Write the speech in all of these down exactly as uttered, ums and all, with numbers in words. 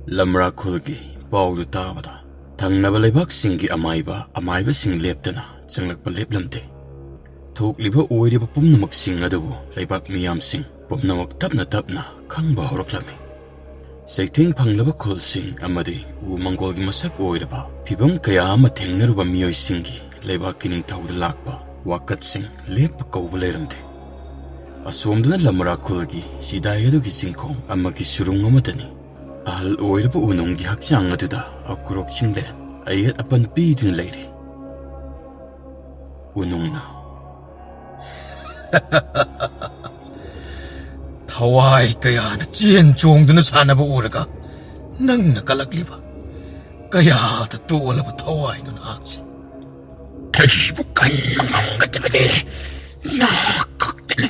ꯂꯝꯔꯥ ꯈꯨꯜꯒꯤ ꯄꯥꯎꯗꯨ ꯇꯥꯕꯗ ꯊꯪꯅꯕ ꯂꯩꯕꯥꯛꯁꯤꯡꯒꯤ ꯑꯃꯥꯏꯕ ꯑꯃꯥꯏꯕꯁꯤꯡ ꯂꯦꯞꯇꯅ ꯆꯪꯂꯛꯄ ꯂꯦꯞꯂꯝꯗꯦ꯫ ꯊꯣꯛꯂꯤꯕ ꯑꯣꯏꯔꯤꯕ ꯄꯨꯝꯅꯃꯛꯁꯤꯡ ꯑꯗꯨꯕꯨ ꯂꯩꯕꯥꯛ ꯃꯤꯌꯥꯝꯁꯤꯡ ꯄꯨꯝꯅꯃꯛ ꯇꯞꯅ ꯇꯞꯅ ꯈꯪꯕ ꯍꯧꯔꯛꯂꯝꯃꯤ꯫ ꯆꯩꯊꯦꯡ ꯐꯪꯂꯕ ꯈꯨꯜꯁꯤꯡ ꯑꯃꯗꯤ ꯎ ꯃꯪꯒꯣꯜꯒꯤ ꯃꯁꯛ ꯑꯣꯏꯔꯕ ꯐꯤꯚꯝ ꯀꯌꯥ ꯑꯃ ꯊꯦꯡꯅꯔꯨꯕ ꯃꯤꯑꯣꯏꯁꯤꯡꯒꯤ ꯂꯩꯕꯥꯛꯀꯤ ꯅꯤꯡꯊꯧꯗ ꯂꯥꯛꯄ ꯋꯥꯀꯠꯁꯤꯡ ꯂꯦꯞꯄ ꯀꯧꯕ ꯂꯩꯔꯝꯗꯦ꯫ ꯑꯁꯣꯝꯗꯅ ꯂꯝꯔꯥ ꯈꯨꯜꯒꯤ ꯆꯤꯗꯥꯏ ꯑꯗꯨꯒꯤ ꯆꯤꯡꯈꯣꯡ ꯑꯃꯒꯤ ꯁꯨꯔꯨꯡ ꯑꯃꯗꯅꯤ ꯑꯍꯜ ꯑꯣꯏꯔꯕ ꯎꯅꯨꯡꯒꯤ ꯍꯛꯆꯥꯡ ꯑꯗꯨꯗ ꯑꯀꯨꯔꯣꯛ ꯆꯤꯡꯂꯦꯟ ꯑꯌꯦꯠ ꯑꯄꯟ ꯄꯤꯗꯨꯅ ꯂꯩꯔꯤ꯫ ꯎꯅꯨꯡꯅ ꯊꯋꯥꯏ ꯀꯌꯥꯅ ꯆꯦꯟ ꯆꯣꯡꯗꯨꯅ ꯁꯥꯟꯅꯕ ꯎꯔꯒ ꯅꯪꯅ ꯀꯜꯂꯛꯂꯤꯕ ꯀꯌꯥꯗ ꯇꯣꯜꯂꯕ ꯊꯋꯥꯏꯅꯣ ꯅꯍꯥꯛꯁꯦ? ꯑꯩꯕꯨ ꯀꯟꯕ ꯉꯝꯒꯗꯕꯗꯤ ꯅꯍꯥꯛ ꯈꯛꯇꯅꯤ꯫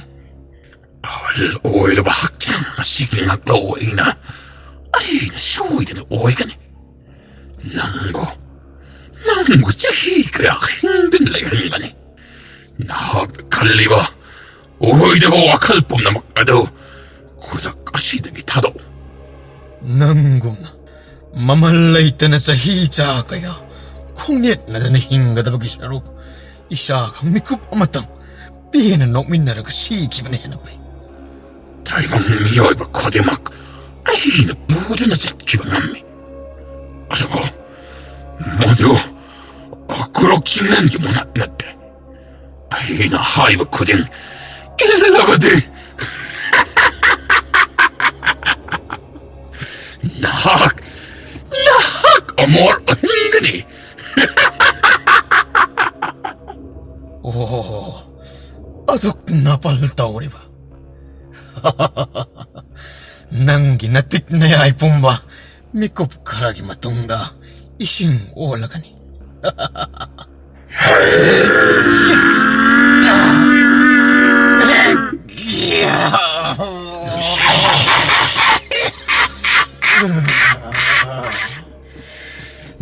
ꯑꯍꯜ ꯑꯣꯏꯔꯕ ꯍꯛꯆꯥꯡ ꯑꯁꯤꯒꯤ ꯉꯥꯛꯂꯧ ꯑꯩꯅ, ꯑꯩꯅ ꯁꯣꯏꯗꯅ ꯑꯣꯏꯒꯅꯤ꯫ ꯅꯪꯕꯨ, ꯅꯪꯕꯨ ꯆꯍꯤ ꯀꯌꯥ ꯍꯤꯡꯗꯨꯅ ꯂꯩꯍꯟꯒꯅꯤ꯫ ꯅꯍꯥꯛꯅ ꯈꯜꯂꯤꯕ ꯑꯣꯏꯗꯕ ꯋꯥꯈꯜ ꯄꯨꯝꯅꯃꯛ ꯑꯗꯨ ꯈꯨꯗꯛ ꯑꯁꯤꯗꯒꯤ ꯊꯥꯗꯣꯛꯎ꯫ ꯅꯪꯒꯨꯝꯅ ꯃꯃꯜ ꯂꯩꯇꯅ ꯆꯍꯤ ꯆꯥ ꯀꯌꯥ ꯈꯣꯡꯅꯦꯠꯅꯗꯅ ꯍꯤꯡꯒꯗꯕꯒꯤ ꯁꯔꯨꯛ, ꯏꯆꯥꯒ ꯃꯤꯀꯨꯞ ꯑꯃꯇꯪ ꯄꯦꯟꯅ ꯅꯣꯛꯃꯤꯟꯅꯔꯒ ꯁꯤꯈꯤꯕꯅ ꯍꯦꯟꯅ ꯐꯩ꯫ ꯇꯥꯏꯕꯪ ꯃꯤꯑꯣꯏꯕ ꯈꯨꯗꯤꯡꯃꯛ ꯑꯩꯅ ꯄꯨꯗꯨꯅ ꯆꯠꯈꯤꯕ ꯉꯝꯃꯤ꯫ ꯑꯗꯨꯕꯨ ꯃꯗꯨ ꯑꯀꯨꯔꯣꯛ ꯆꯤꯡꯂꯦꯟꯒꯤ ꯃꯅꯥꯛ ꯅꯠꯇꯦ꯫ ꯑꯩꯅ ꯍꯥꯏꯕ ꯈꯨꯗꯤꯡ ꯏꯜꯂꯕꯗꯤ ꯅꯍꯥꯛ, ꯅꯍꯥꯛ ꯑꯃꯣꯔ ꯑꯣꯏꯍꯟꯒꯅꯤ꯫ ꯑꯣ, ꯑꯗꯨꯛ ꯅꯥꯄꯜ ꯇꯧꯔꯤꯕ꯫ ꯅꯪꯒꯤ ꯅꯇꯤꯛ ꯅꯌꯥꯏ ꯄꯨꯝꯕ ꯃꯤꯀꯨꯞ ꯈꯔꯒꯤ ꯃꯇꯨꯡꯗ ꯏꯁꯤꯡ ꯑꯣꯜꯂꯒꯅꯤ꯫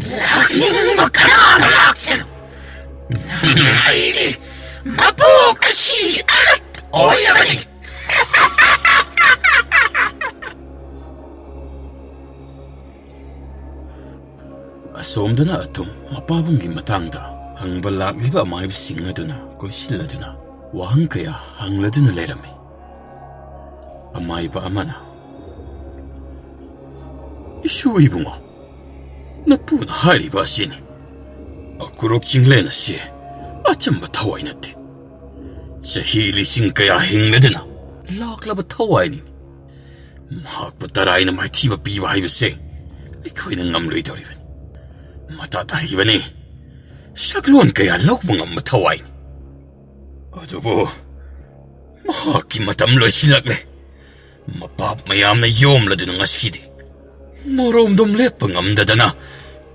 ꯂꯥꯛꯅꯤꯡꯕ ꯀꯅꯥꯅ ꯂꯥꯛꯁꯅꯨ꯫ ꯅꯪ ꯑꯩꯒꯤ ꯃꯄꯣꯛ ꯑꯁꯤ ꯑꯂꯛ ꯑꯣꯏꯔꯕꯅꯤ꯫ ꯑꯁꯣꯝꯗꯅ ꯑꯗꯨꯝ ꯃꯄꯥꯕꯨꯡꯒꯤ ꯃꯇꯥꯡꯗ ꯍꯪꯕ ꯂꯥꯛꯂꯤꯕ ꯑꯃꯥꯏꯕꯁꯤꯡ ꯑꯗꯨꯅ ꯀꯣꯏꯁꯤꯜꯂꯗꯨꯅ ꯋꯥꯍꯪ ꯀꯌꯥ ꯍꯪꯂꯗꯨꯅ ꯂꯩꯔꯝꯃꯤ꯫ ꯑꯃꯥꯏꯕ ꯑꯃꯅ, "ꯏꯁꯨ ꯏꯕꯨꯡꯉꯣ, ꯅꯄꯨꯅ ꯍꯥꯏꯔꯤꯕ ꯑꯁꯤꯅꯤ꯫ ꯑꯀꯨꯔꯨꯛ ꯆꯤꯡꯂꯦꯟ ꯑꯁꯤ ꯑꯆꯝꯕ ꯊꯋꯥꯏ ꯅꯠꯇꯦ꯫ ꯆꯍꯤ ꯂꯤꯁꯤꯡ ꯀꯌꯥ ꯍꯤꯡꯂꯗꯨꯅ ꯂꯥꯛꯂꯕ ꯊꯋꯥꯏꯅꯤ꯫ ꯃꯍꯥꯛꯄꯨ ꯇꯔꯥꯏꯅ ꯃꯥꯏꯊꯤꯕ ꯄꯤꯕ ꯍꯥꯏꯕꯁꯦ ꯑꯩꯈꯣꯏꯅ ꯉꯝꯂꯣꯏꯗꯧꯔꯤꯕꯅꯤ꯫ ꯃꯇꯥ ꯇꯥꯍꯩꯕꯅꯤ꯫ ꯁꯛꯂꯣꯟ ꯀꯌꯥ ꯂꯧꯕ ꯉꯝꯕ ꯊꯋꯥꯏꯅꯤ꯫ ꯑꯗꯨꯕꯨ ꯃꯍꯥꯛꯀꯤ ꯃꯇꯝ ꯂꯣꯏꯁꯤꯜꯂꯛꯂꯦ꯫ ꯃꯄꯥꯞ ꯃꯌꯥꯝꯅ ꯌꯣꯝꯂꯗꯨꯅ ꯉꯁꯤꯗꯤ ꯃꯣꯔꯣꯝꯗꯣꯝ ꯂꯦꯞꯄ ꯉꯝꯗꯗꯅ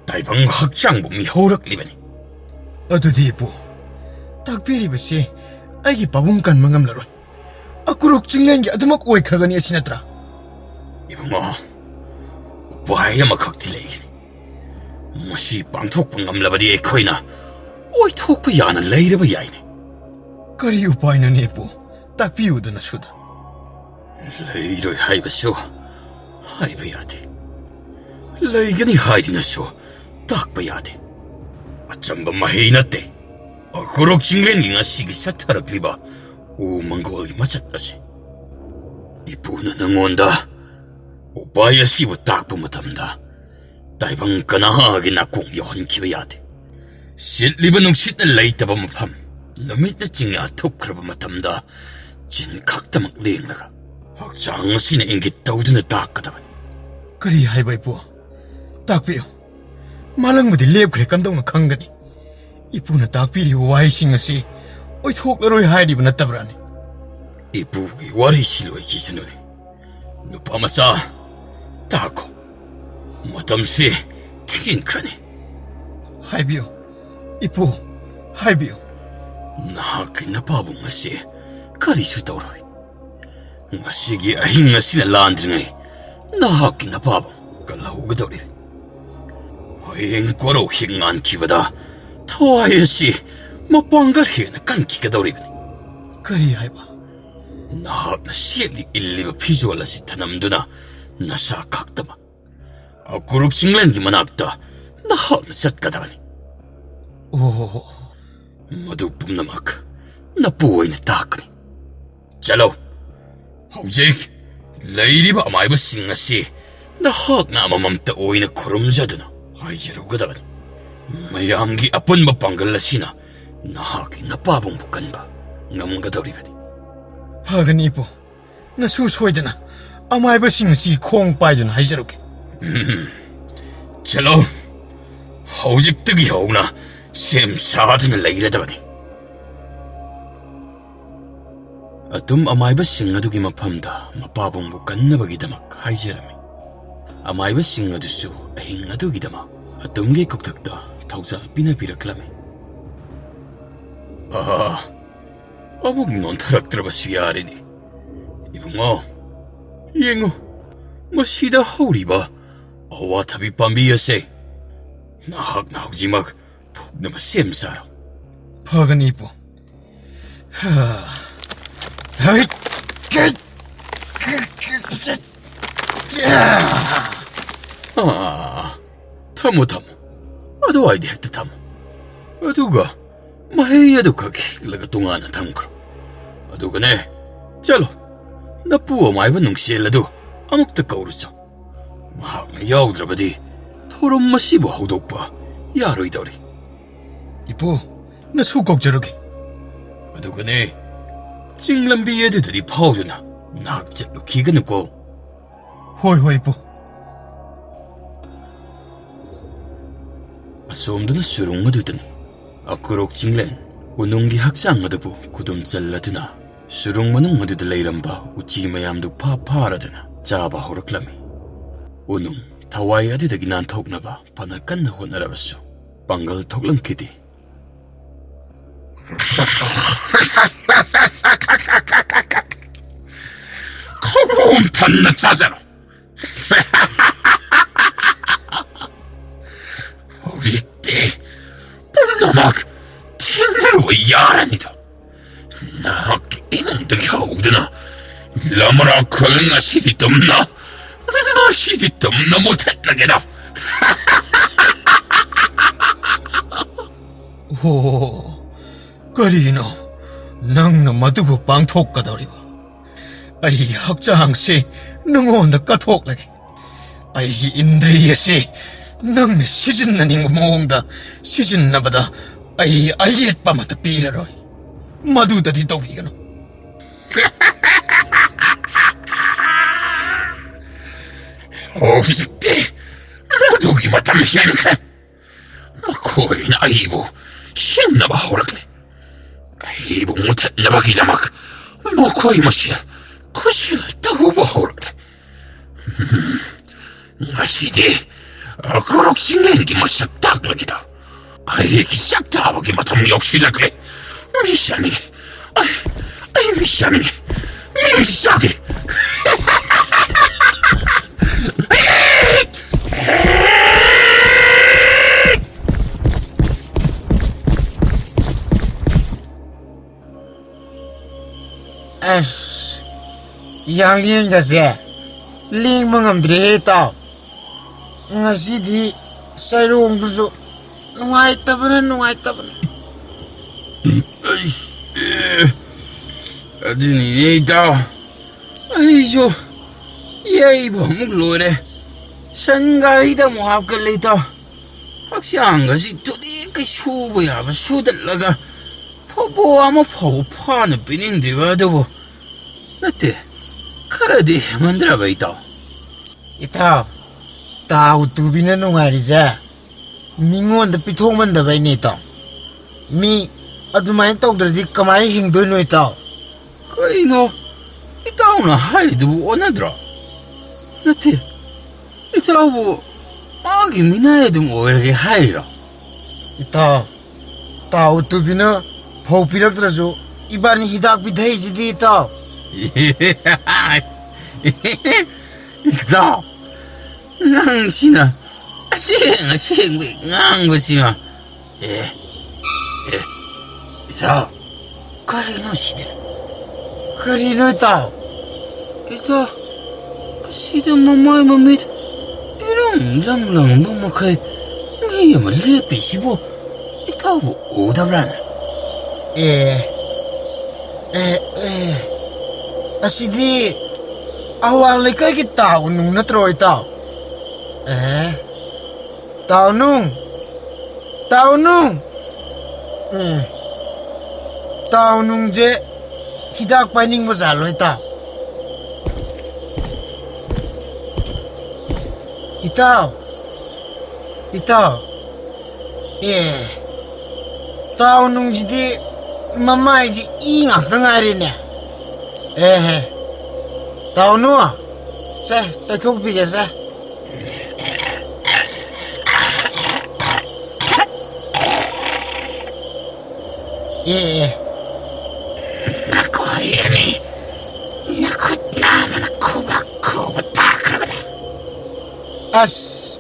ꯇꯥꯏꯕꯪ ꯍꯛꯆꯥꯡꯕꯨ ꯃꯤꯍꯧꯔꯛꯂꯤꯕꯅꯤ꯫" "ꯑꯗꯨꯗꯤ ꯏꯄꯨ, ꯇꯥꯛꯄꯤꯔꯤꯕꯁꯤ ꯑꯩꯒꯤ ꯄꯥꯕꯨꯡ ꯀꯟꯕ ꯉꯝꯂꯔꯣꯏ꯫ ꯑꯀꯨꯔꯨꯛ ꯆꯤꯡꯂꯦꯟꯒꯤ ꯑꯗꯨꯃꯛ ꯑꯣꯏꯈ꯭ꯔꯒꯅꯤ ꯑꯁꯤ ꯅꯠꯇ꯭ꯔꯥ?" "ꯏꯕꯨꯡꯉꯣ, ꯎꯄꯥꯏ ꯑꯃꯈꯛꯇꯤ ꯂꯩꯒꯅꯤ꯫ ꯃꯁꯤ ꯄꯥꯡꯊꯣꯛꯄ ꯉꯝꯂꯕꯗꯤ ꯑꯩꯈꯣꯏꯅ ꯑꯣꯏꯊꯣꯛꯄ ꯌꯥꯅ ꯂꯩꯔꯕ ꯌꯥꯏꯅꯦ꯫" "ꯀꯔꯤ ꯎꯄꯥꯏꯅꯣꯅꯦ ꯏꯄꯨ? ꯇꯥꯛꯄꯤꯌꯨꯗꯅ ꯁꯨꯗ꯫" "ꯂꯩꯔꯣꯏ ꯍꯥꯏꯕꯁꯨ ꯍꯥꯏꯕ ꯌꯥꯗꯦ꯫ ꯂꯩꯒꯅꯤ ꯍꯥꯏꯗꯨꯅꯁꯨ ꯇꯥꯛꯄ ꯌꯥꯗꯦ꯫ ꯑꯆꯝꯕ ꯃꯍꯩ ꯅꯠꯇꯦ꯫ ꯑꯀꯨꯔꯨꯛ ꯆꯤꯡꯂꯦꯟꯒꯤ ꯉꯁꯤꯒꯤ ꯆꯠꯊꯔꯛꯂꯤꯕ ꯎ ꯃꯪꯒꯣꯜꯒꯤ ꯃꯆꯠ ꯑꯁꯤ ꯏꯄꯨꯅ ꯅꯉꯣꯟꯗ ꯎꯄꯥꯏ ꯑꯁꯤꯕꯨ ꯇꯥꯛꯄ ꯃꯇꯝꯗ ꯇꯥꯏꯕꯪ ꯀꯅꯥꯒꯤ ꯅꯥꯀꯣꯡ ꯌꯧꯍꯟꯈꯤꯕ ꯌꯥꯗꯦ꯫ ꯁꯤꯠꯂꯤꯕ ꯅꯨꯡꯁꯤꯠꯅ ꯂꯩꯇꯕ ꯃꯐꯝ, ꯅꯨꯃꯤꯠꯅ ꯆꯤꯡꯌꯥ ꯊꯨꯞꯈ꯭ꯔꯕ ꯃꯇꯝꯗ ꯆꯤꯟ ꯈꯛꯇꯃꯛ ꯂꯦꯡꯂꯒ ꯍꯛꯆꯥꯡ ꯑꯁꯤꯅ ꯏꯪꯒꯤꯠ ꯇꯧꯗꯨꯅ ꯇꯥꯛꯀꯗꯕꯅꯤ꯫" "ꯀꯔꯤ ꯍꯥꯏꯕ ꯏꯄꯨ? ꯇꯥꯛꯄꯤꯌꯨ꯫ ꯃꯥꯂꯪꯕꯗꯤ ꯂꯦꯞꯈ꯭ꯔꯦ, ꯀꯝꯗꯧꯅ ꯈꯪꯒꯅꯤ? ꯏꯄꯨꯅ ꯇꯥꯛꯄꯤꯔꯤꯕ ꯋꯥꯍꯩꯁꯤꯡ ꯑꯁꯤ ꯑꯣꯏꯊꯣꯛꯂꯔꯣꯏ ꯍꯥꯏꯔꯤꯕ ꯅꯠꯇꯕ꯭ꯔꯥꯅꯦ?" "ꯏꯄꯨꯒꯤ ꯋꯥꯔꯤꯁꯤ ꯂꯣꯏꯈꯤꯁꯅꯨꯅꯦ꯫ ꯅꯨꯄꯥ ꯃꯆꯥ, ꯇꯥꯈꯣ꯫ ꯃꯇꯝꯁꯤ ꯊꯦꯡꯖꯤꯟꯈ꯭ꯔꯅꯤ꯫" "ꯍꯥꯏꯕꯤꯌꯨ, ꯏꯄꯨ, ꯍꯥꯏꯕꯤꯌꯨ꯫" "ꯅꯍꯥꯛꯀꯤ ꯅꯄꯥꯕꯨꯡ ꯑꯁꯤ ꯀꯔꯤꯁꯨ ꯇꯧꯔꯣꯏ꯫ ꯉꯁꯤꯒꯤ ꯑꯍꯤꯡ ꯑꯁꯤꯅ ꯂꯥꯟꯗ꯭ꯔꯤꯉꯩ ꯅꯍꯥꯛꯀꯤ ꯅꯄꯥꯕꯨꯡ ꯀꯜꯍꯧꯒꯗꯧꯔꯤ꯫ ꯍꯌꯦꯡ ꯀꯣꯔꯧ ꯍꯤꯡ ꯉꯥꯟꯈꯤꯕꯗ ꯊꯋꯥꯏ ꯑꯁꯤ ꯃꯄꯥꯡꯒꯜ ꯍꯦꯟꯅ ꯀꯟꯈꯤꯒꯗꯧꯔꯤꯕꯅꯤ꯫" "ꯀꯔꯤ ꯍꯥꯏꯕ?" "ꯅꯍꯥꯛꯅ ꯁꯦꯠꯂꯤ ꯏꯜꯂꯤꯕ ꯐꯤꯖꯣꯜ ꯑꯁꯤ ꯊꯅꯝꯗꯨꯅ ꯅꯁꯥ ꯈꯛꯇꯃꯛ ꯑꯀꯨꯔꯨꯛ ꯆꯤꯡꯂꯦꯟꯒꯤ ꯃꯅꯥꯛꯇ ꯅꯍꯥꯛꯅ ꯆꯠꯀꯗꯕꯅꯤ꯫ ꯑꯣ꯫ ꯃꯗꯨ ꯄꯨꯝꯅꯃꯛ ꯅꯄꯨ ꯑꯣꯏꯅ ꯇꯥꯛꯀꯅꯤ꯫ ꯆꯠꯂꯣ꯫ ꯍꯧꯖꯤꯛ ꯂꯩꯔꯤꯕ ꯑꯃꯥꯏꯕꯁꯤꯡ ꯑꯁꯤ ꯅꯍꯥꯛꯅ ꯑꯃꯃꯝꯇ ꯑꯣꯏꯅ ꯈꯨꯔꯨꯝꯖꯗꯨꯅ ꯍꯥꯏꯖꯔꯨꯒꯗꯕꯅꯤ꯫ ꯃꯌꯥꯝꯒꯤ ꯑꯄꯨꯟꯕ ꯄꯥꯡꯒꯜ ꯑꯁꯤꯅ ꯅꯍꯥꯛꯀꯤ ꯅꯄꯥꯕꯨꯡꯕꯨ ꯀꯟꯕ ꯉꯝꯒꯗꯧꯔꯤꯕꯅꯤ꯫ ꯐꯒꯅꯤ, ꯏꯄꯨ꯫ ꯅꯁꯨ ꯁꯣꯏꯗꯅ ꯑꯃꯥꯏꯕꯁꯤꯡ ꯑꯁꯤ ꯈꯣꯡ ꯄꯥꯏꯗꯨꯅ ꯍꯥꯏꯖꯔꯨꯒꯦ꯫ ꯎꯝ꯫ ꯆꯠꯂꯣ꯫ ꯍꯧꯖꯤꯛꯇꯒꯤ ꯍꯧꯅ ꯁꯦꯝ ꯁꯥꯗꯨꯅ ꯂꯩꯔꯗꯕꯅꯤ꯫ ꯑꯗꯨꯝ ꯑꯃꯥꯏꯕꯁꯤꯡ ꯑꯗꯨꯒꯤ ꯃꯐꯝꯗ ꯃꯄꯥꯕꯨꯡꯕꯨ ꯀꯟꯅꯕꯒꯤꯗꯃꯛ ꯍꯥꯏꯖꯔꯝꯃꯤ꯫ ꯑꯃꯥꯏꯕꯁꯤꯡ ꯑꯗꯨꯁꯨ ꯑꯍꯤꯡ ꯑꯗꯨꯒꯤꯗꯃꯛ ꯑꯗꯨꯝꯒꯤ ꯀꯣꯛꯊꯛꯇ ꯊꯧꯖꯥꯜ ꯄꯤꯅꯕꯤꯔꯛꯂꯝꯃꯤ꯫ ꯑꯥ, ꯑꯃꯨꯛ ꯅꯣꯟꯊꯔꯛꯇ꯭ꯔꯕꯁꯨ ꯌꯥꯔꯦꯅꯦ꯫ ꯏꯕꯨꯡꯉꯣ, ꯌꯦꯡꯉꯨ, ꯃꯁꯤꯗ ꯍꯧꯔꯤꯕ ꯑꯋꯥꯊꯕꯤ ꯄꯥꯝꯕꯤ ꯑꯁꯦ ꯅꯍꯥꯛꯅ ꯍꯧꯖꯤꯛꯃꯛ ꯐꯨꯛꯅꯕ ꯁꯦꯝ ꯁꯥꯔꯣ꯫ ꯐꯒꯅꯤ, ꯏꯄꯨ꯫ ꯍꯥ꯫ ꯍꯩ! ꯑꯥ, ꯊꯝꯃꯣ, ꯊꯝꯃꯣ꯫ ꯑꯗꯨꯋꯥꯏꯗ ꯍꯦꯛꯇ ꯊꯝꯃꯣ꯫ ꯑꯗꯨꯒ ꯃꯍꯩ ꯑꯗꯨ ꯈꯛ ꯍꯦꯛꯂꯒ ꯇꯣꯉꯥꯟꯅ ꯊꯝꯈ꯭ꯔꯣ꯫ ꯑꯗꯨꯒꯅꯦ, ꯆꯠꯂꯣ, ꯅꯄꯨ ꯑꯃꯥꯏꯕ ꯅꯨꯡꯁꯦꯜ ꯑꯗꯨ ꯑꯃꯨꯛꯇ ꯀꯧꯔꯨꯆꯣ꯫ ꯃꯍꯥꯛꯅ ꯌꯥꯎꯗ꯭ꯔꯕꯗꯤ ꯊꯧꯔꯝ ꯑꯁꯤꯕꯨ ꯍꯧꯗꯣꯛꯄ ꯌꯥꯔꯣꯏꯗꯧꯔꯤ꯫ ꯏꯄꯨ, ꯅꯁꯨ ꯀꯧꯖꯔꯨꯒꯦ꯫ ꯑꯗꯨꯒꯅꯦ, ꯆꯤꯡ ꯂꯝꯕꯤ ꯑꯗꯨꯗꯗꯤ ꯐꯥꯎꯗꯨꯅ ꯅꯍꯥꯛ ꯆꯠꯂꯨꯈꯤꯒꯅꯨꯀꯣ꯫ ꯍꯣꯏ, ꯍꯣꯏ, ꯏꯄꯨ꯫ ꯑꯁꯣꯝꯗꯅ ꯁꯨꯔꯨꯡ ꯑꯗꯨꯗꯅꯤ꯫ ꯑꯀꯨꯔꯣꯛ ꯆꯤꯡꯂꯦꯟ ꯎꯅꯨꯡꯒꯤ ꯍꯛꯆꯥꯡ ꯑꯗꯨꯕꯨ ꯈꯨꯗꯨꯝ ꯆꯜꯂꯗꯨꯅ ꯁꯨꯔꯨꯡ ꯃꯅꯨꯡ ꯑꯗꯨꯗ ꯂꯩꯔꯝꯕ ꯎꯆꯤ ꯃꯌꯥꯝꯗꯨ ꯐꯥ ꯐꯥꯔꯗꯨꯅ ꯆꯥꯕ ꯍꯧꯔꯛꯂꯝꯃꯤ꯫ ꯎꯅꯨꯡ ꯊꯋꯥꯏ ꯑꯗꯨꯗꯒꯤ ꯅꯥꯟꯊꯣꯛꯅꯕ ꯐꯅ ꯀꯟꯅ ꯍꯣꯠꯅꯔꯕꯁꯨ ꯄꯥꯡꯒꯜ ꯊꯣꯛꯂꯝꯈꯤꯗꯦ꯫ ꯈꯣꯡ ꯊꯟꯅ ꯆꯥꯖꯔꯣ꯫ ꯍꯧꯖꯤꯛꯇꯤ ꯄꯨꯝꯅꯃꯛ ꯊꯦꯡꯅꯔꯨꯕ ꯌꯥꯔꯅꯤꯗꯣ꯫ ꯅꯍꯥꯛꯀꯤ ꯏꯃꯨꯡꯗꯒꯤ ꯍꯧꯗꯨꯅ ꯂꯃꯔꯥꯈꯜ ꯉꯁꯤꯗꯤ ꯇꯨꯝꯅ, ꯉꯁꯤꯗꯤ ꯇꯨꯝꯅ ꯃꯨꯊꯠꯂꯒꯦꯗ꯫ ꯑꯣ, ꯀꯔꯤꯅꯣ ꯅꯪꯅ ꯃꯗꯨꯕꯨ ꯄꯥꯡꯊꯣꯛꯀꯗꯧꯔꯤꯕ? ꯑꯩꯒꯤ ꯍꯛꯆꯥꯡꯁꯤ ꯅꯉꯣꯟꯗ ꯀꯠꯊꯣꯛꯂꯒꯦ꯫ ꯑꯩꯒꯤ ꯏꯟꯗ꯭ꯔꯤ ꯑꯁꯤ ꯅꯪꯅ ꯁꯤꯖꯤꯟꯅꯅꯤꯡꯕ ꯃꯑꯣꯡꯗ ꯁꯤꯖꯤꯟꯅꯕꯗ ꯑꯩ ꯑꯌꯦꯠꯄ ꯑꯃꯠꯇ ꯄꯤꯔꯔꯣꯏ꯫ ꯃꯗꯨꯗꯗꯤ ꯇꯧꯕꯤꯒꯅꯨ꯫ ꯍꯧꯖꯤꯛꯇꯤ ꯃꯗꯨꯒꯤ ꯃꯇꯝ ꯍꯦꯟꯈ꯭ꯔꯦ꯫ ꯃꯈꯣꯏꯅ ꯑꯩꯕꯨ ꯁꯤꯡꯅꯕ ꯍꯧꯔꯛꯂꯦ꯫ ꯑꯩꯕꯨ ꯃꯨꯊꯠꯅꯕꯒꯤꯗꯃꯛ ꯃꯈꯣꯏ ꯃꯁꯦꯜ ꯈꯨꯠꯁꯦꯜ ꯇꯧꯕ ꯍꯧꯔꯛꯂꯦ꯫ ꯉꯁꯤꯗꯤ ꯀꯣꯔꯣꯛ ꯆꯤꯡꯂꯦꯟꯒꯤ ꯃꯁꯛ ꯇꯥꯛꯂꯒꯦꯗ꯫ ꯑꯩꯒꯤ ꯆꯥꯛ ꯆꯥꯕꯒꯤ ꯃꯇꯝ ꯌꯧꯁꯤꯜꯂꯛꯂꯦ꯫ ꯃꯤ ꯆꯥꯅꯤꯡꯉꯤ꯫ ꯑꯩ, ꯑꯩ ꯃꯤ ꯆꯥꯅꯤꯡꯉꯤ꯫ ꯃꯤ ꯆꯥꯒꯦ꯫ ꯑꯁ, ꯌꯥꯡꯂꯦꯟꯒꯁꯦ ꯂꯦꯡꯕ ꯉꯝꯗ꯭ꯔꯦꯍꯦ, ꯏꯇꯥꯎ꯫ ꯉꯁꯤꯗꯤ ꯆꯩꯔꯣꯡꯗꯨꯁꯨ ꯅꯨꯡꯉꯥꯏꯇꯕꯅ, ꯅꯨꯡꯉꯥꯏꯇꯕꯅ꯫ ꯑꯩꯁ, ꯑꯦ, ꯑꯗꯨꯅꯤꯅꯦ, ꯏꯇꯥꯎ꯫ ꯑꯩꯁꯨ ꯌꯩꯕ ꯑꯃꯨꯛ ꯂꯣꯏꯔꯦ꯫ ꯁꯟ ꯒꯥꯔꯤꯗ ꯑꯃꯨꯛ ꯍꯥꯞꯀꯠꯂꯦ, ꯏꯇꯥꯎ꯫ ꯍꯛꯆꯥꯡꯒꯁꯤ ꯊꯨꯗꯦꯛꯀꯩ ꯁꯨꯕ ꯌꯥꯕ ꯁꯨꯗꯠꯂꯒ ꯐꯧꯕꯣ ꯑꯃ ꯐꯥꯎꯕ ꯐꯥꯅ ꯄꯤꯅꯤꯡꯗ꯭ꯔꯤꯕ ꯑꯗꯨꯕꯨ꯫ ꯅꯠꯇꯦ, ꯈꯔꯗꯤ ꯍꯦꯟꯃꯟꯗ꯭ꯔꯕ, ꯏꯇꯥꯎ? ꯏꯇꯥꯎ, ꯇꯥꯎ ꯇꯨꯕꯤꯅ ꯅꯨꯡꯉꯥꯏꯔꯤꯁꯦ ꯃꯤꯉꯣꯟꯗ ꯄꯤꯊꯣꯛꯃꯟꯗꯕꯩꯅꯦ, ꯏꯇꯥꯎ꯫ ꯃꯤ ꯑꯗꯨꯃꯥꯏꯅ ꯇꯧꯗ꯭ꯔꯗꯤ ꯀꯃꯥꯏꯅ ꯍꯤꯡꯗꯣꯏꯅꯣ, ꯏꯇꯥꯎ? ꯀꯩꯅꯣ ꯏꯇꯥꯎꯅ ꯍꯥꯏꯔꯤꯗꯨꯕꯨ ꯑꯣꯟꯅꯗ꯭ꯔꯣ? ꯅꯠꯇꯦ, ꯏꯇꯥꯎꯕꯨ ꯃꯥꯒꯤ ꯃꯤꯅꯥꯏ ꯑꯗꯨꯝ ꯑꯣꯏꯔꯒꯦ ꯍꯥꯏꯔꯤꯔꯣ? ꯏꯇꯥꯎ, ꯇꯥꯎ ꯎꯇꯨꯕꯤꯅ ꯐꯧ ꯄꯤꯔꯛꯇ꯭ꯔꯁꯨ ꯏꯕꯥꯅꯤ ꯍꯤꯗꯥꯛ ꯄꯤꯊꯛꯏꯁꯤꯗꯤ, ꯏꯇꯥꯎ꯫ ꯏꯇꯥꯎ, ꯅꯪꯁꯤꯅ ꯑꯁꯦꯡ ꯑꯁꯦꯡꯕ ꯉꯥꯡꯕꯁꯤꯃ꯫ ꯑꯦ, ꯑꯦ, ꯏꯇꯥꯎ, ꯀꯔꯤꯅꯣ ꯁꯤꯗꯤ? ꯀꯔꯤꯅꯣ, ꯏꯇꯥꯎ? ꯏꯇꯥꯎ, ꯑꯁꯤꯗ ꯃꯃꯥꯏ ꯃꯃꯤꯠ ꯏꯔꯪ ꯂꯪ ꯂꯪꯕ ꯃꯈꯩ ꯃꯤ ꯑꯃ ꯂꯦꯞꯄꯤꯁꯤꯕꯨ ꯇꯧꯕ ꯎꯗꯕ꯭ꯔꯥꯅꯦ? ꯑꯦ, ꯑꯦ, ꯑꯦ, ꯑꯁꯤꯗꯤ ꯑꯋꯥꯡ ꯂꯩꯀꯥꯏꯒꯤ ꯇꯥꯎ ꯅꯨꯡ ꯅꯠꯇ꯭ꯔꯣ, ꯏꯇꯥꯎ? ꯑꯦ, ꯇꯥꯎ ꯅꯨꯡ, ꯇꯥꯎ ꯅꯨꯡ꯫ ꯑꯦ, ꯇꯥꯎ ꯅꯨꯡꯁꯦ ꯍꯤꯗꯥꯛ ꯄꯥꯏꯅꯤꯡꯕ ꯖꯥꯠꯂꯣ, ꯏꯇꯥꯎ? ꯏꯇꯥꯎ, ꯏꯇꯥꯎ, ꯑꯦ, ꯇꯥꯎ ꯅꯨꯡꯁꯤꯗꯤ ꯃꯃꯥꯏꯁꯤ ꯏ ꯉꯥꯛꯇ ꯉꯥꯏꯔꯦꯅꯦ꯫ ꯑꯦꯍꯦ, ꯇꯥꯎꯅꯨ, ꯁꯦ, ꯇꯩꯊꯣꯛꯄꯤꯒꯦꯁꯦ꯫ ꯑꯦ, ꯑꯦ꯫ ꯅꯈꯣꯏ ꯑꯅꯤ ꯅꯈꯨꯠ ꯅꯥꯝꯃꯅ ꯈꯨꯕꯥꯛ ꯈꯨꯕ ꯇꯥꯈ꯭ꯔꯕꯅꯤ꯫ ꯑꯁ,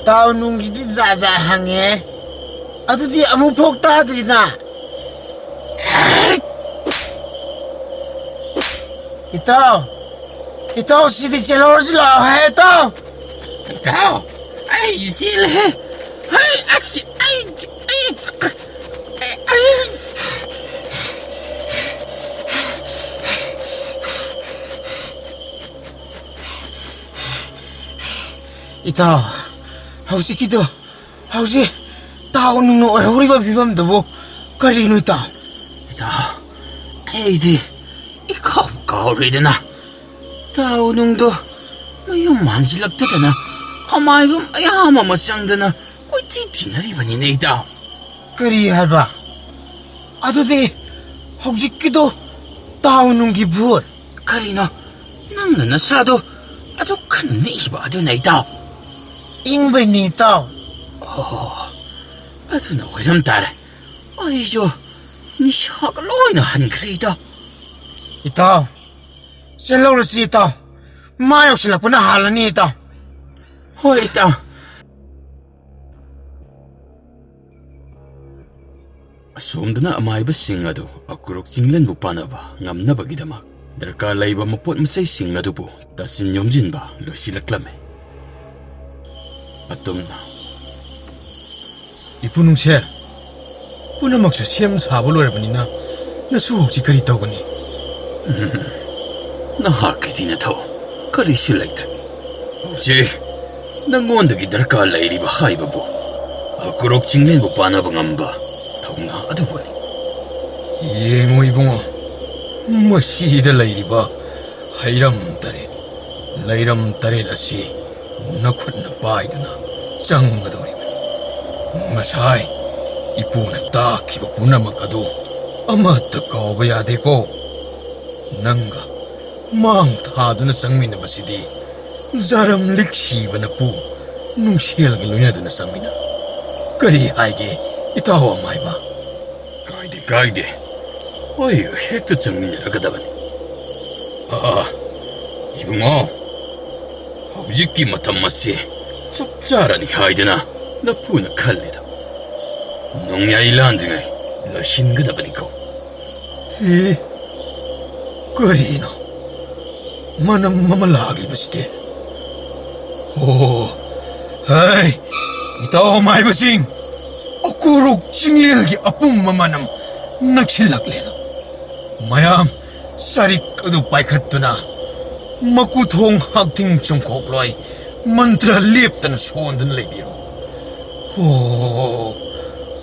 ꯇꯥꯎ ꯅꯨꯡꯁꯤꯗꯤ ꯖꯥꯠ ꯖꯥꯠ ꯍꯪꯉꯦ꯫ ꯑꯗꯨꯗꯤ ꯑꯃꯨꯛ ꯐꯥꯎ ꯇꯥꯗ꯭ꯔꯤꯗ꯫ ꯏꯇꯥꯎ, ꯏꯇꯥꯎ, ꯁꯤꯗꯤ ꯆꯦꯜꯍꯧꯔꯁꯤ ꯂꯥꯛꯑꯣ ꯍꯦ, ꯏꯇꯥꯎ꯫ ꯏꯇꯥꯎ, ꯑꯩ ꯆꯦꯜꯂꯦꯍꯦ꯫ ꯍꯩ, ꯑꯁ, ꯑꯩ, ꯑꯩ, ꯑꯩ, ꯑꯩ꯫ ꯏꯇꯥꯎ, ꯍꯧꯖꯤꯛꯀꯤꯗꯣ, ꯍꯧꯖꯤꯛ ꯇꯥꯎ ꯅꯨꯡꯅ ꯑꯣꯏꯍꯧꯔꯤꯕ ꯐꯤꯕꯝꯗꯨꯕꯨ ꯀꯔꯤꯅꯣ, ꯏꯇꯥꯎ? ꯏꯇꯥꯎ, ꯑꯩꯗꯤ ꯏꯀꯥꯎ ꯀꯥꯎꯔꯦꯗꯅ꯫ ꯇꯥꯎ ꯅꯨꯡꯗꯣ ꯃꯌꯨꯝ ꯍꯟꯖꯤꯜꯂꯛꯇꯗꯅ ꯑꯃꯥꯏꯕ ꯃꯌꯥꯝ ꯑꯃ ꯆꯪꯗꯅ ꯀꯣꯏꯊꯤ ꯊꯤꯅꯔꯤꯕꯅꯤꯅꯦ, ꯏꯇꯥꯎ꯫ ꯀꯔꯤ ꯍꯥꯏꯕ? ꯑꯗꯨꯗꯤ ꯍꯧꯖꯤꯛꯀꯤꯗꯣ ꯇꯥꯎ ꯅꯨꯡꯒꯤ ꯚꯨꯠ? ꯀꯔꯤꯅꯣ? ꯅꯪꯅ ꯅꯁꯥꯗꯣ ꯑꯗꯨꯛ ꯀꯟꯅ ꯅꯤꯛꯏꯕ ꯑꯗꯨꯅ, ꯏꯇꯥꯎ? ꯏꯪꯕꯩꯅꯤ, ꯏꯇꯥꯎ꯫ ꯑꯣ, ꯑꯗꯨꯅ ꯑꯣꯏꯔꯝ ꯇꯥꯔꯦ꯫ ꯑꯩꯁꯨ ꯅꯤꯁꯥꯒ ꯂꯣꯏꯅ ꯍꯟꯈ꯭ꯔꯦ, ꯏꯇꯥꯎ꯫ ꯏꯇꯥꯎ, ꯆꯦꯜꯍꯧꯔꯁꯤ, ꯏꯇꯥꯎ꯫ ꯃꯥ ꯌꯧꯁꯤꯜꯂꯛꯄꯅ ꯍꯥꯜꯂꯅꯤ, ꯏꯇꯥꯎ꯫ ꯍꯣꯏ, ꯏꯇꯥꯎ꯫ ꯑꯁꯣꯝꯗꯅ ꯑꯃꯥꯏꯕꯁꯤꯡ ꯑꯗꯨ ꯑꯀ꯭ꯔꯨꯛ ꯆꯤꯡꯂꯦꯟꯕꯨ ꯄꯥꯟꯅꯕ ꯉꯝꯅꯕꯒꯤꯗꯃꯛ ꯗꯔꯀꯥꯔ ꯂꯩꯕ ꯃꯄꯣꯠ ꯃꯆꯩꯁꯤꯡ ꯑꯗꯨꯕꯨ ꯇꯥꯁꯤꯟ ꯌꯣꯝꯁꯤꯟꯕ ꯂꯣꯏꯁꯤꯜꯂꯛꯂꯝꯃꯤ꯫ ꯑꯇꯣꯝꯅ, ꯏꯄꯨ ꯅꯨꯡꯁꯦ, ꯄꯨꯝꯅꯃꯛꯁꯨ ꯁꯦꯝ ꯁꯥꯕ ꯂꯣꯏꯔꯕꯅꯤꯅ, ꯅꯁꯨ ꯍꯧꯖꯤꯛ ꯀꯔꯤ ꯇꯧꯒꯅꯤ? ꯎꯝ, ꯅꯍꯥꯛꯀꯤꯗꯤ ꯅꯊꯧ ꯀꯔꯤꯁꯨ ꯂꯩꯇ꯭ꯔꯦ꯫ ꯍꯧꯖꯤꯛ ꯅꯉꯣꯟꯗꯒꯤ ꯗꯔꯀꯥꯔ ꯂꯩꯔꯤꯕ ꯍꯥꯏꯕꯕꯨ ꯑꯀꯨꯔꯨꯛ ꯆꯤꯡꯂꯦꯟꯕꯨ ꯄꯥꯟꯅꯕ ꯉꯝꯕ ꯊꯧꯅꯥ ꯑꯗꯨꯕꯨꯅꯤ꯫ ꯌꯦꯡꯉꯨ ꯏꯕꯨꯡꯉꯣ, ꯃꯁꯤꯗ ꯂꯩꯔꯤꯕ ꯍꯩꯔꯝ ꯇꯔꯦꯠ, ꯂꯩꯔꯝ ꯇꯔꯦꯠ ꯑꯁꯤ ꯅꯈꯨꯠꯅ ꯄꯥꯏꯗꯨꯅ ꯆꯪꯒꯗꯧꯔꯤꯕꯅꯤ꯫ ꯉꯁꯥꯏ ꯏꯄꯨꯅ ꯇꯥꯛꯈꯤꯕ ꯄꯨꯝꯅꯃꯛ ꯑꯗꯨ ꯑꯃꯠꯇ ꯀꯥꯎꯕ ꯌꯥꯗꯦꯀꯣ꯫ ꯅꯪꯒ ꯃꯥꯡ ꯊꯥꯗꯨꯅ ꯆꯪꯃꯤꯟꯅꯕꯁꯤꯗꯤ ꯖꯥꯔꯝ ꯂꯤꯛꯁꯤꯕ ꯅꯄꯨ ꯅꯨꯡꯁꯦꯜꯒ ꯂꯣꯏꯅꯗꯨꯅ ꯆꯪꯃꯤꯟꯅ꯫ ꯀꯔꯤ ꯍꯥꯏꯒꯦ, ꯏꯇꯥꯎ ꯑꯃꯥꯏꯕ? ꯀꯥꯏꯗꯦ, ꯀꯥꯏꯗꯦ꯫ ꯑꯩ ꯍꯦꯛꯇ ꯆꯪꯃꯤꯟꯅꯔꯒꯗꯕꯅꯤ꯫ ꯑꯥ, ꯏꯕꯨꯡꯉꯣ, ꯍꯧꯖꯤꯛꯀꯤ ꯃꯇꯝ ꯑꯁꯤ ꯆꯞ ꯆꯥꯔꯅꯤ ꯍꯥꯏꯗꯅ ꯅꯄꯨꯅ ꯈꯜꯂꯤꯗ꯫ ꯅꯣꯡꯌꯥꯏ ꯂꯥꯟꯗ꯭ꯔꯤꯉꯩ ꯂꯣꯏꯁꯤꯟꯒꯗꯕꯅꯤꯀꯣ꯫ ꯏ, ꯀꯔꯤꯅꯣ? ꯃꯅꯝ ꯑꯃ ꯂꯥꯛꯂꯤꯕꯁꯤꯗꯤ? ꯑꯣ, ꯍꯩ, ꯏꯇꯥꯎ ꯃꯥꯏꯕꯁꯤꯡ, ꯑꯀꯨꯔꯨꯛ ꯆꯤꯡꯂꯦꯜꯒꯤ ꯑꯄꯨꯝꯕ ꯃꯅꯝ ꯅꯛꯁꯤꯜꯂꯛꯂꯦꯗꯣ꯫ ꯃꯌꯥꯝ ꯆꯔꯤꯛ ꯑꯗꯨ ꯄꯥꯏꯈꯠꯇꯨꯅ ꯃꯀꯨ ꯊꯣꯡ ꯍꯥꯛꯊꯤꯡ ꯆꯨꯝꯈꯣꯛꯂꯣꯏ ꯃꯟꯇ꯭ꯔ ꯂꯦꯞꯇꯅ ꯁꯣꯟꯗꯨꯅ ꯂꯩꯕꯤꯔꯣ꯫ ꯑꯣ,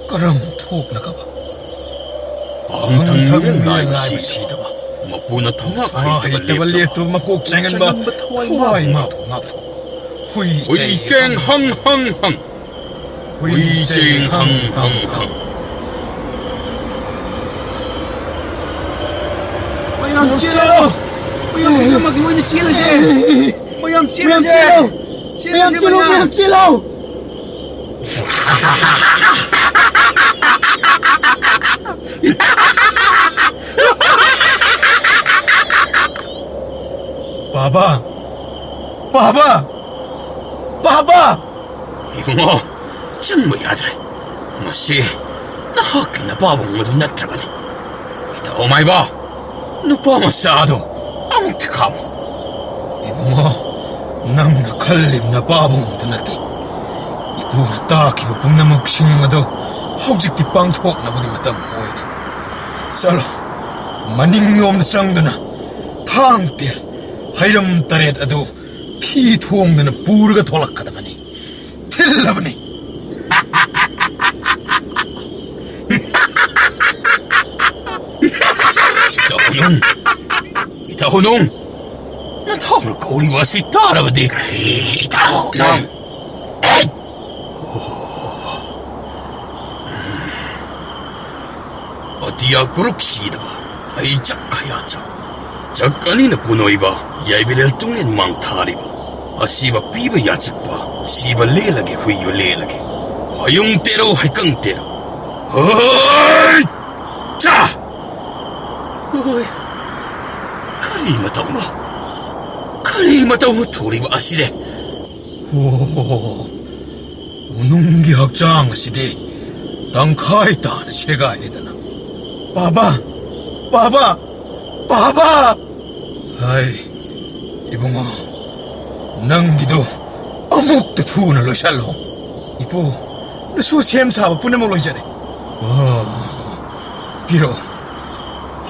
ꯀꯔꯝ ꯊꯣꯛꯂꯒꯕ? ꯑꯍꯪ ꯊꯪ ꯊꯪ ꯃꯤꯔꯦꯜ ꯃꯤꯔꯦꯜ ꯅꯥꯏꯕ ꯅꯥꯏꯕ ꯁꯤꯗꯕ꯫ ꯁꯤꯗꯕ꯫ ꯃꯄꯨꯅ ꯊꯧꯅꯥ ꯊꯧꯅꯥ ꯈꯥꯏꯗꯕ ꯍꯩꯇꯕ ꯂꯦꯞꯇꯕ ꯂꯦꯞꯇꯕ ꯃꯀꯣꯛ ꯆꯪꯍꯟꯕ ꯆꯪꯍꯟꯕ ꯊꯋꯥꯏ ꯊꯋꯥꯏ ꯃꯥꯕꯨ ꯃꯥꯕꯨ ꯉꯥꯛꯊꯣꯛ꯫ ꯍꯨꯏ ꯍꯨꯏ ꯆꯦꯡ ꯆꯦꯡ ꯍꯪ ꯍꯪ ꯍꯪ꯫ ꯍꯨꯏ ꯍꯨꯏ ꯆꯦꯡ ꯆꯦꯡ ꯍꯪ ꯍꯪ ꯍꯪ ꯍꯪ꯫ ꯍꯪ꯫ ꯃꯌꯥꯝ ꯆꯦꯜꯂꯣ! ꯃꯌꯥꯝ ꯄꯨꯝꯅꯃꯛ ꯂꯣꯏꯅ ꯆꯦꯜꯂꯁꯦ! ꯃꯌꯥꯝ ꯃꯌꯥꯝ ꯆꯦꯜꯂꯁꯦ! ꯆꯦꯜꯂꯣ! ꯆꯦꯜꯂꯁꯦ, ꯃꯌꯥꯝ ꯆꯦꯜꯂꯣ! ꯃꯌꯥꯝ! ꯃꯌꯥꯝ ꯆꯦꯜꯂꯣ! ꯕꯥꯕꯥ! ꯕꯥꯕꯥ! ꯕꯥꯕꯥ! ꯏꯕꯨꯡꯉꯣ, ꯆꯪꯕ ꯌꯥꯗ꯭ꯔꯦ꯫ ꯃꯁꯤ ꯅꯍꯥꯛꯀꯤ ꯅꯄꯥꯕꯨꯡ ꯑꯗꯨ ꯅꯠꯇ꯭ꯔꯕꯅꯤ꯫ ꯏꯇꯥꯎ ꯃꯥꯏꯕ, ꯅꯨꯄꯥ ꯃꯆꯥ ꯑꯗꯣ ꯑꯃꯨꯛꯇ ꯈꯥꯝꯃꯨ꯫ ꯏꯕꯨꯡꯉꯣ, ꯅꯪꯅ ꯈꯜꯂꯤꯕ ꯅꯄꯥꯕꯨꯡ ꯑꯗꯨ ꯅꯠꯇꯦ꯫ ꯏꯄꯨꯅ ꯇꯥꯛꯈꯤꯕ ꯄꯨꯝꯅꯃꯛꯁꯤꯡ ꯑꯗꯨ ꯍꯧꯖꯤꯛꯇꯤ ꯄꯥꯡꯊꯣꯛꯅꯕꯒꯤ ꯃꯇꯝ ꯑꯣꯏꯔꯦ꯫ ꯆꯠꯂꯣ, ꯃꯅꯤꯡꯂꯣꯝꯗ ꯆꯪꯗꯨꯅ ꯊꯥꯡ ꯇꯦꯜ, ꯍꯩꯔꯝ ꯇꯔꯦꯠ ꯑꯗꯨ ꯐꯤ ꯊꯣꯡꯗꯨꯅ ꯄꯨꯔꯒ ꯊꯣꯛꯂꯛꯀꯗꯕꯅꯤ꯫ ꯊꯤꯜꯂꯕꯅꯤ꯫ ꯏꯇꯥꯎ ꯅꯨꯡ! ꯏꯇꯥꯎ ꯅꯨꯡ! ꯅꯊꯥꯎꯅ ꯀꯧꯔꯤꯕ ꯑꯁꯤ ꯇꯥꯔꯕꯗꯤ꯫ ꯏꯇꯥꯎ ꯅꯨꯡ! ꯑꯦ! ꯑꯇꯤꯌꯥ ꯀꯨꯔꯨꯛ ꯁꯤꯗꯕ, ꯍꯩ ꯆꯛ ꯈꯌꯥ ꯆꯛ꯫ ꯆꯛ ꯑꯅꯤꯅ ꯄꯨꯅꯣꯏꯕ, ꯌꯥꯏꯕꯤꯔꯦꯜ ꯇꯨꯡꯂꯦꯟ ꯃꯥꯡ ꯊꯥꯔꯤꯕ꯫ ꯑꯁꯤꯕ ꯄꯤꯕ ꯌꯥꯆꯛꯄ, ꯁꯤꯕ ꯂꯦꯜꯂꯒꯦ, ꯍꯨꯏꯕ ꯂꯦꯜꯂꯒꯦ꯫ ꯍꯌꯨꯡ ꯇꯦꯔꯣ, ꯍꯩꯀꯪ ꯇꯦꯔꯣ꯫ ꯍꯣꯏ! ꯆꯥ! ꯍꯣꯏ! ꯀꯔꯤ ꯃꯇꯧꯅꯣ? ꯀꯔꯤ ꯃꯇꯧꯅꯣ ꯊꯧꯔꯤꯕ ꯑꯁꯤꯗꯤ? ꯑꯣ, ꯎꯅꯨꯡꯒꯤ ꯍꯛꯆꯥꯡ ꯑꯁꯤꯗꯤ ꯇꯪꯈꯥꯏ ꯇꯥꯅ ꯁꯦꯒꯥꯏꯔꯦꯗꯅ꯫ ꯄꯥꯕ! ꯄꯥꯕ! ꯄꯥꯕ! ꯍꯥꯏ, ꯏꯕꯨꯡꯉꯣ, ꯅꯪꯒꯤꯗꯣ ꯑꯃꯨꯛꯇ ꯊꯨꯅ ꯂꯣꯏꯁꯜꯂꯣ꯫ ꯏꯄꯨ, ꯅꯁꯨ ꯁꯦꯝ ꯁꯥꯕ ꯄꯨꯝꯅꯃꯛ ꯂꯣꯏꯖꯔꯦ꯫ ꯑꯣ, ꯄꯤꯔꯛꯑꯣ꯫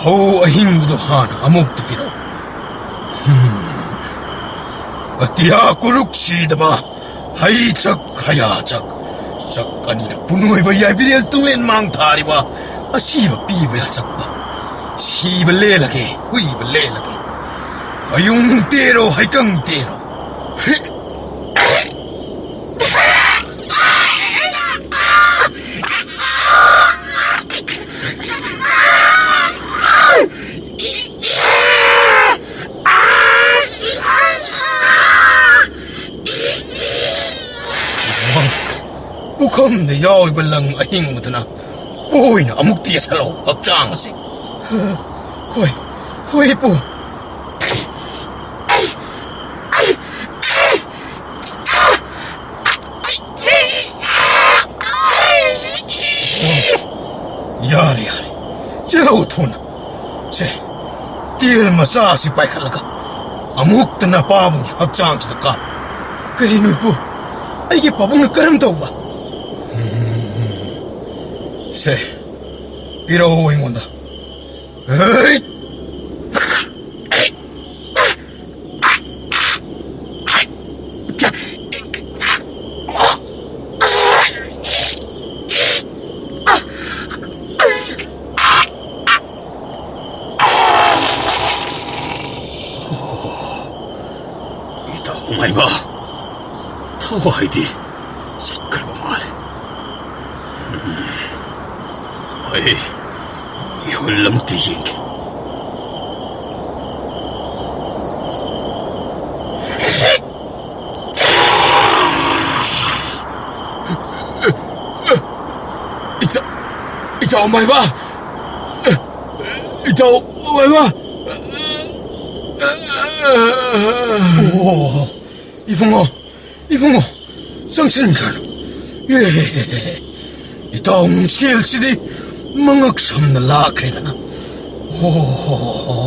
ꯐꯧ ꯑꯍꯤꯡꯕꯗꯣ ꯍꯥꯟꯅ ꯑꯃꯨꯛꯇ ꯄꯤꯔꯛꯑꯣ꯫ ꯍꯨꯝ꯫ ꯑꯇꯤꯌꯥ ꯀꯨꯔꯨꯛ ꯁꯤꯗꯕ, ꯍꯩ ꯆꯛ ꯈꯌꯥ ꯆꯛ꯫ ꯆꯛ ꯑꯅꯤꯅ ꯄꯨꯟꯑꯣꯏꯕ ꯌꯥꯏꯕꯤꯔꯦꯜ ꯇꯨꯡꯂꯦꯟ ꯃꯥꯡ ꯊꯥꯔꯤꯕ, ꯑꯁꯤꯕ ꯄꯤꯕ ꯌꯥꯆꯛꯄ꯫ ꯁꯤꯕ ꯂꯦꯜꯂꯒꯦ, ꯍꯨꯏꯕ ꯂꯦꯜꯂꯒꯦ꯫ ꯍꯌꯨꯡ ꯇꯦꯔꯣ, ꯍꯩꯀꯪ ꯇꯦꯔꯣ꯫ ꯄꯨꯈꯝꯗ ꯌꯥꯎꯔꯤꯕ ꯂꯪ ꯑꯍꯤꯡꯕꯗꯨꯅ ꯀꯣꯏꯅ ꯑꯃꯨꯛ ꯇꯦꯁꯜꯂꯣ ꯍꯛꯆꯥꯡ ꯑꯁꯤ꯫ ꯍꯣꯏ, ꯍꯣꯏ, ꯏꯄꯨ꯫ ꯌꯥꯔꯦ, ꯌꯥꯔꯦ꯫ ꯆꯦꯜꯍꯧ ꯊꯨꯅ꯫ ꯁꯦ, ꯇꯦꯜ ꯃꯆꯥ ꯑꯁꯤ ꯄꯥꯏꯈꯠꯂꯒ ꯑꯃꯨꯛꯇ ꯅꯄꯥꯕꯨꯡꯒꯤ ꯍꯛꯆꯥꯡꯁꯤꯗ ꯀꯥꯞꯄꯨ꯫ ꯀꯔꯤꯅꯣ, ꯏꯄꯨ? ꯑꯩꯒꯤ ꯄꯥꯕꯨꯡꯅ ꯀꯔꯝ ꯇꯧꯕ? ꯎꯝ, ꯁꯦ, ꯄꯤꯔꯛꯑꯣ ꯑꯩꯉꯣꯟꯗ꯫ ꯍꯩꯠ! ꯏꯇꯥꯎ ꯃꯥꯏꯕ, ꯊꯋꯥꯏꯗꯤ ꯆꯠꯈ꯭ꯔꯕ ꯃꯥꯜꯂꯦ꯫ ꯎꯝ, ꯍꯣꯏ, ꯏꯍꯨꯜ ꯑꯃꯨꯛꯇ ꯌꯦꯡꯒꯦ꯫ ꯏꯆꯥ, ꯏꯆꯥꯎ ꯃꯥꯏꯕ! ꯏꯆꯥꯎ ꯃꯥꯏꯕ! ꯑꯣ, ꯏꯕꯨꯡꯉꯣ, ꯏꯕꯨꯡꯉꯣ, ꯆꯪꯁꯤꯟꯈ꯭ꯔꯅꯨ꯫ ꯑꯦ, ꯏꯇꯥꯎ ꯅꯨꯡꯁꯦꯜꯁꯤꯗꯤ ꯃꯉꯛ ꯁꯝꯅ ꯂꯥꯛꯈ꯭ꯔꯦꯗꯅ꯫ ꯑꯣ,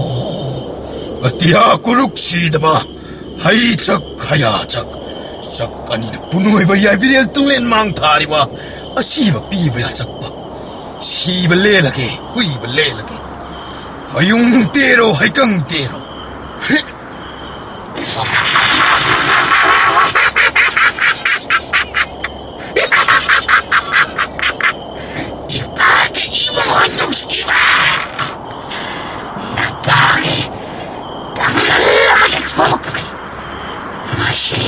ꯑꯇꯤꯌꯥ ꯀꯨꯔꯨꯛ ꯁꯤꯗꯕ, ꯍꯩ ꯆꯛ, ꯍꯌꯥ ꯆꯛ, ꯆꯛ ꯑꯅꯤꯅ ꯄꯨꯟꯑꯣꯏꯕ ꯌꯥꯏꯕꯤꯔꯦꯜ ꯇꯨꯡꯂꯦꯟ ꯃꯥꯡ ꯊꯥꯔꯤꯕ, ꯑꯁꯤꯕ ꯄꯤꯕ ꯌꯥꯆꯛꯄ, ꯁꯤꯕ ꯂꯦꯜꯂꯒꯦ, ꯍꯨꯏꯕ ꯂꯦꯜꯂꯒꯦ, ꯍꯌꯨꯡ ꯇꯦꯔꯣ, ꯍꯩꯀꯪ ꯇꯦꯔꯣ꯫ ꯏꯄꯥꯒꯤ ꯏꯕꯨꯡꯉꯣ ꯅꯨꯡꯁꯤꯕ, ꯅꯄꯥꯒꯤ ꯄꯥꯡꯒꯜ ꯑꯃꯗꯤ ꯊꯣꯛꯇ꯭ꯔꯦ꯫ ꯃꯁꯤ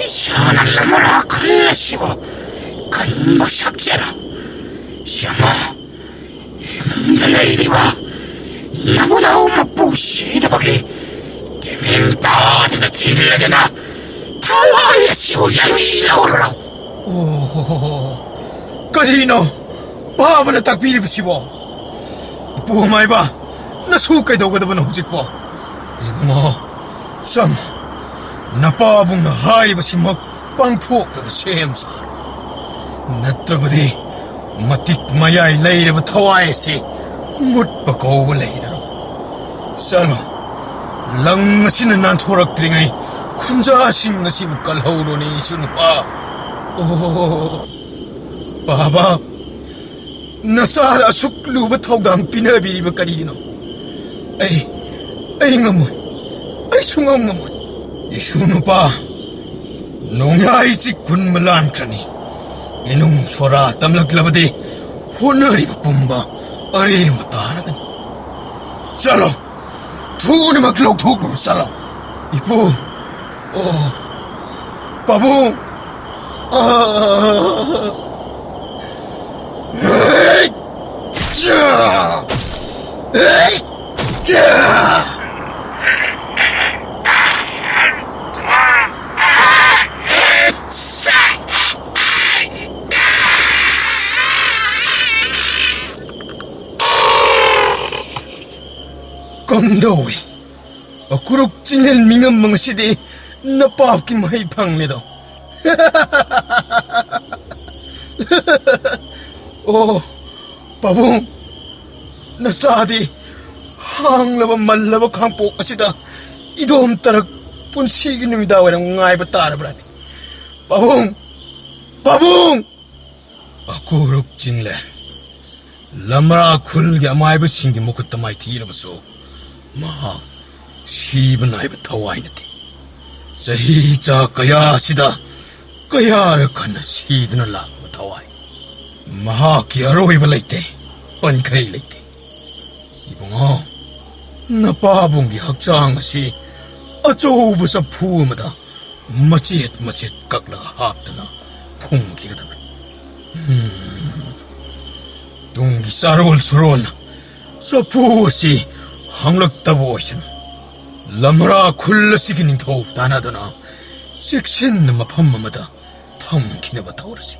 ꯏꯁꯥꯅ ꯂꯃꯔꯥ ꯈꯜꯂꯁꯤꯕꯨ ꯀꯟꯕ ꯁꯛꯆꯔꯣ꯫ ꯌꯦꯡꯉꯣ, ꯏꯃꯨꯡꯗ ꯂꯩꯔꯤꯕ ꯅꯕꯨꯙꯧ ꯃꯄꯨ ꯁꯤꯗꯕꯒꯤ ꯇꯤꯃꯤꯟ ꯇꯥꯗꯅ ꯊꯤꯜꯂꯗꯅ ꯊꯋꯥꯏ ꯑꯁꯤꯕꯨ ꯌꯥꯏ ꯂꯧꯔꯨꯔꯣ꯫ ꯑꯣ, ꯀꯔꯤꯅꯣ ꯄꯥꯕꯅ ꯇꯥꯛꯄꯤꯔꯤꯕꯁꯤꯕꯣ? ꯏꯄꯨ ꯃꯥꯏꯕ, ꯅꯁꯨ ꯀꯩꯗꯧꯒꯗꯕꯅꯣ ꯍꯧꯖꯤꯛꯄꯣ? ꯏꯕꯨꯡꯉꯣ, ꯆꯪ, ꯅꯄꯥꯕꯨꯡꯅ ꯍꯥꯏꯔꯤꯕꯁꯤꯃꯛ ꯄꯥꯡꯊꯣꯛꯅꯕ ꯁꯦꯝ ꯁꯥꯔꯣ꯫ ꯅꯠꯇ꯭ꯔꯕꯗꯤ ꯃꯇꯤꯛ ꯃꯌꯥꯏ ꯂꯩꯔꯕ ꯊꯋꯥꯏ ꯑꯁꯤ ꯃꯨꯠꯄ ꯀꯧꯕ ꯂꯩꯔꯔꯣꯏ꯫ ꯆꯠꯂꯣ, ꯂꯪ ꯑꯁꯤꯅ ꯅꯥꯟꯊꯣꯔꯛꯇ꯭ꯔꯤꯉꯩ ꯈꯨꯟꯖꯥꯁꯤꯡ ꯑꯁꯤꯕꯨ ꯀꯜꯍꯧꯔꯣꯅꯦ, ꯏꯁꯨ ꯅꯨꯄꯥ꯫ ꯑꯣ, ꯕꯥꯕꯥ, ꯅꯆꯥꯗ ꯑꯁꯨꯛ ꯂꯨꯕ ꯊꯧꯗꯥꯡ ꯄꯤꯅꯕꯤꯔꯤꯕ ꯀꯔꯤꯒꯤꯅꯣ? ꯑꯩ, ꯑꯩ ꯉꯝꯃꯣꯏ꯫ ꯑꯩ ꯁꯨꯡꯉꯝ ꯉꯝꯃꯣꯏ꯫ ꯏꯁꯨ ꯅꯨꯄꯥ, ꯅꯣꯡꯌꯥꯏ ꯆꯤꯛ ꯍꯨꯟꯕ ꯂꯥꯟꯈ꯭ꯔꯅꯤ꯫ ꯏꯅꯨꯡ ꯁꯣꯔꯥ ꯇꯝꯂꯛꯂꯕꯗꯤ ꯍꯣꯠꯅꯔꯤꯕ ꯄꯨꯝꯕ ꯑꯔꯦꯝꯕ ꯇꯥꯔꯒꯅꯤ꯫ ꯆꯠꯂꯣ, ꯊꯨꯅꯃꯛ ꯂꯧꯊꯣꯛꯂꯨꯔꯣ, ꯆꯠꯂꯣ꯫ ꯏꯄꯨ, ꯑꯣ, ꯄꯥꯕꯨꯡ! ꯑꯥ! ꯀꯝꯗꯧꯏ? ꯑꯀꯨꯔꯨꯛ ꯆꯤꯡꯂꯦꯟ ꯃꯤꯉꯝꯕ ꯉꯁꯤꯗꯤ ꯅꯄꯥꯞꯀꯤ ꯃꯍꯩ ꯐꯪꯂꯦꯗꯣ꯫ ꯑꯣ, ꯄꯥꯕꯨꯡ, ꯅꯆꯥꯗꯤ ꯍꯥꯡꯂꯕ ꯃꯜꯂꯕ ꯈꯥꯡꯄꯣꯛ ꯑꯁꯤꯗ ꯏꯗꯣꯝ ꯇꯔꯛ ꯄꯨꯟꯁꯤꯒꯤ ꯅꯨꯃꯤꯗꯥꯡ ꯋꯥꯏꯔꯝ ꯉꯥꯏꯕ ꯇꯥꯔꯕ꯭ꯔꯥꯅꯦ? ꯄꯥꯕꯨꯡ! ꯄꯥꯕꯨꯡ! ꯑꯀꯨꯔꯨꯛ ꯆꯤꯡꯂꯦꯟ, ꯂꯝꯔꯥ ꯈꯨꯜꯒꯤ ꯑꯃꯥꯏꯕꯁꯤꯡꯒꯤ ꯃꯈꯨꯠꯇ ꯃꯥꯏꯊꯤꯔꯕꯁꯨ, ꯃꯍꯥꯛ ꯁꯤꯕ ꯅꯥꯏꯕ ꯊꯋꯥꯏ ꯅꯠꯇꯦ꯫ ꯆꯍꯤ ꯆꯥ ꯀꯌꯥ ꯑꯁꯤꯗ ꯀꯌꯥꯔꯛ ꯍꯟꯅ ꯁꯤꯗꯨꯅ ꯂꯥꯛꯂꯕ ꯊꯋꯥꯏ꯫ ꯃꯍꯥꯛꯀꯤ ꯑꯔꯣꯏꯕ ꯂꯩꯇꯦ, ꯄꯟꯈꯩ ꯂꯩꯇꯦ꯫ ꯏꯕꯨꯡꯉꯣ, ꯅꯄꯥꯕꯨꯡꯒꯤ ꯍꯛꯆꯥꯡ ꯑꯁꯤ ꯑꯆꯧꯕ ꯆꯐꯨ ꯑꯃꯗ ꯃꯆꯦꯠ ꯃꯆꯦꯠ ꯀꯛꯂꯒ ꯍꯥꯞꯇꯨꯅ ꯐꯨꯝꯈꯤꯒꯗꯕꯅꯤ꯫ ꯎꯝ꯫ ꯇꯨꯡꯒꯤ ꯆꯥꯔꯣꯜ ꯁꯨꯔꯣꯜꯅ ꯆꯐꯨ ꯑꯁꯤ ꯍꯪꯂꯛꯇꯕ ꯑꯣꯏꯁꯅꯨ꯫ ꯂꯝꯔꯥ ꯈꯨꯜ ꯑꯁꯤꯒꯤ ꯅꯤꯡꯊꯧ ꯇꯥꯟꯅꯗꯨꯅ ꯆꯦꯛꯁꯤꯟꯅ ꯃꯐꯝ ꯑꯃꯗ ꯊꯝꯈꯤꯅꯕ ꯇꯧꯔꯁꯤ꯫